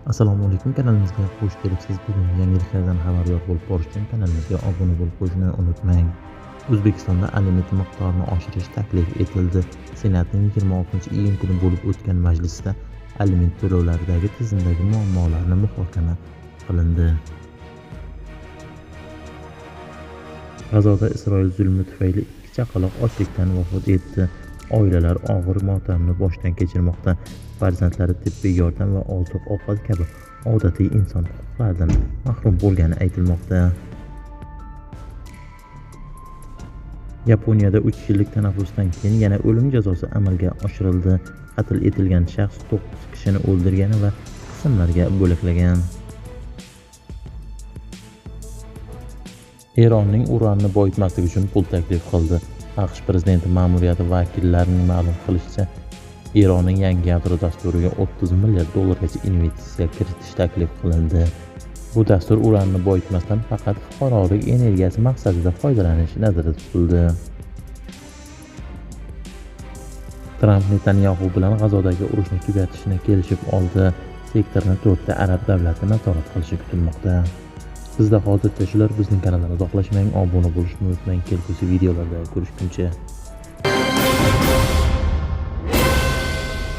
Assalomu alaykum, kanalimizga xush kelibsiz. Bugun yangiliklardan xabardor bo'lib borish uchun kanalimizga obuna bo'lib qo'yishni unutmang. O'zbekistonda aliment miqdorini oshirish taklif etildi. Senatning 26-iyun kuni bo'lib o'tgan majlisida aliment to'lovlaridagi tizimdagi muammolarni muhokama qilindi. G'azoda Isroil zulmi tufayli 2 chaqaloq ochlikdan vafot etdi. Oilalar og'ir motamni boshdan kechirmoqda. Farzandlari tibbiy yordam va oziq-ovqat kabi odatiy inson huquqlaridan mahrum bo'lgani aytilmoqda. Yaponiyada 3 yillik tanaffusdan keyin yana o'lim jazosi amalga oshirildi. Qatl etilgan shaxs 9 kishini o'ldirgani va qismlarga bo'laklagan. Eronning uranni boyitmaslik uchun pul taklif qildi. AQSh prezidenti ma'muriyati vakillarining ma'lum qilishicha, Eronning yangi yadro dasturiga 30 milliard dollargacha investitsiya kiritish taklif qilindi. Bu dastur uranni boyitmasdan faqat fuqarolik energiyasi maqsadida foydalanish nazarda tutildi. Tramp Netanyaxu bilan G'azodagi urushni tugatishni kelishib oldi. Sektorni 4 ta arab davlati nazorat qilishi kutilmoqda. Bizda hozircha shular. Bizning kanaldan uzoqlashmang, obuna bo'lishni unutmang. Kelgusi videolarda ko'rishguncha.